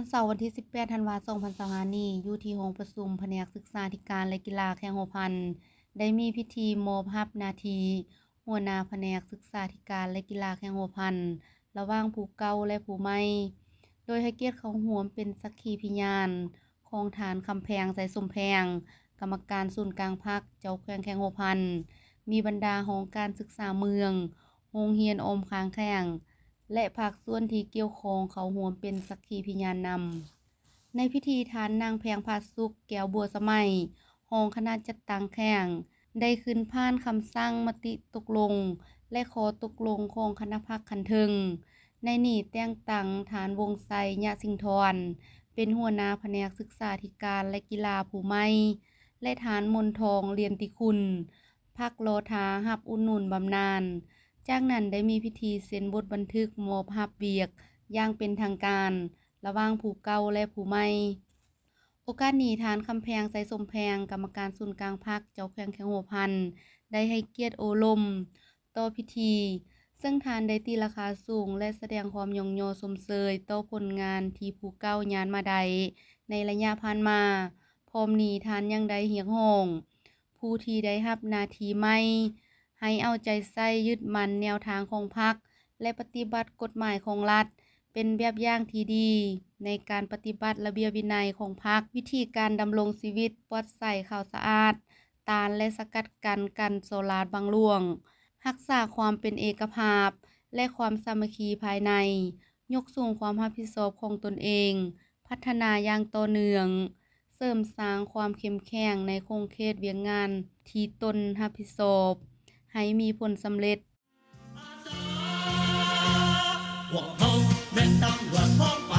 ວັນເສົາວັນທີສິບແປດທັນວາ ສອງພັນຊາວຫ້ານີ້ ຢູ່ທີ່ຫ້ອງປະຊຸມພະແນກສຶກສາທິການ ແລະ ກິລາແຂວງຫົວພັນ ໄດ້ມີພິທີມອບຮັບໜ້າທີ່ຫົວໜ້າພະແນກສຶກສາທິການ ແລະ ກິລາແຂວງຫົວພັນ ລະຫວ່າງຜູ້ເກົ່າ ແລະ ຜູ້ໃໝ່ ໂດຍໃຫ້ກຽດເຂົ້າຮ່ວມເປັນສັກຂີພິຍານຂອງທ່ານ ຄຳແພງ ໄຊສົມແພງ ກຳມະການສູນກາງພັກ ເຈົ້າແຂວງແຂວງຫົວພັນ, ມີບັນດາຫ້ອງການສຶກສາເມືອງ, ໂຮງຮຽນອ້ອມຂ້າງແຂວງ ແລະ ພາກສ່ວນທີ່ກ່ຽວຂ້ອງເຂົ້າຮ່ວມເປັນສັກຂີພິຍານນຳ. ໃນພິທີ ທ່ານນາງ ແພງຜາສຸກ ແກ້ວບົວສະໄໝ ຮອງຄະນະຈັດຕັ້ງແຂວງ ໄດ້ຂຶ້ນຜ່ານຄຳສັ່ງ, ມະຕິຕົກລົງ ແລະ ຂໍ້ຕົກລົງຂອງຄະນະພັກຂັ້ນເທິງ. ໃນນີ້ແຕ່ງຕັ້ງທ່ານ ວົງໄຊ ຍະສິງທອນ ເປັນຫົວໜ້າພະແນກສຶກສາທິການ ແລະ ກິລາຜູ້ໃໝ່ ແລະ ທ່ານ ມົນທອງ ລຽນຕິຄຸນ ພັກລໍຖ້າຮັບອຸດໜູນບຳນານ. ຈາກນັ້ນໄດ້ມີພິທີເຊັນບົດບັນທຶກມອບຮັບວຽກຢ່າງເປັນທາງການ ລະຫວ່າງຜູ້ເກົ່າ ແລະ ຜູ້ໃໝ່. ໂອກາດນີ້ ທ່ານ ຄຳແພງ ໄຊສົມແພງ ກຳມະການສູນກາງພັກ ເຈົ້າແຂວງແຂວງຫົວພັນ ໄດ້ໃຫ້ກຽດໂອ້ລົມຕໍ່ພິທີ ເຊິ່ງທ່ານໄດ້ຕີລາຄາສູງ ແລະ ສະແດງຄວາມຍ້ອງຍໍຊົມເຊີຍຕໍ່ຜົນງານທີ່ຜູ້ເກົ່າຍານມາໄດ້ໃນໄລຍະຜ່ານມາ. ພ້ອມນີ້ທ່ານຍັງໄດ້ຮຽກຮ້ອງຜູ້ທີ່ໄດ້ຮັບໜ້າທີ່ໃໝ່ ໃຫ້ເອົາໃຈໃສ່ຍຶດໝັ້ນແນວທາງຂອງພັກ ແລະ ປະຕິບັດກົດໝາຍຂອງລັດ ເປັນແບບຢ່າງທີ່ດີໃນການປະຕິບັດລະບຽບວິໄນຂອງພັກ, ວິທີການດຳລົງຊີວິດປອດໃສ, ຂາວສະອາດ, ຕ້ານ ແລະ ສະກັດກັ້ນການສໍ້ລາດບັງຫຼວງ, ຮັກສາຄວາມເປັນເອກະພາບ ແລະ ຄວາມສາມັກຄີພາຍໃນ, ຍົກສູງຄວາມຮັບຜິດຊອບຂອງຕົນເອງ, ພັດທະນາຢ່າງຕໍ່ເນື່ອງ, ເສີມສ້າງຄວາມເຂັ້ມແຂງໃນຂົງເຂດວຽກງານທີ່ຕົນຮັບຜິດຊອບ ໃຫ້ມີຜົນສຳເລັດ. ພວກເຮົາແມ່ນຕຳຫຼວດຂອງ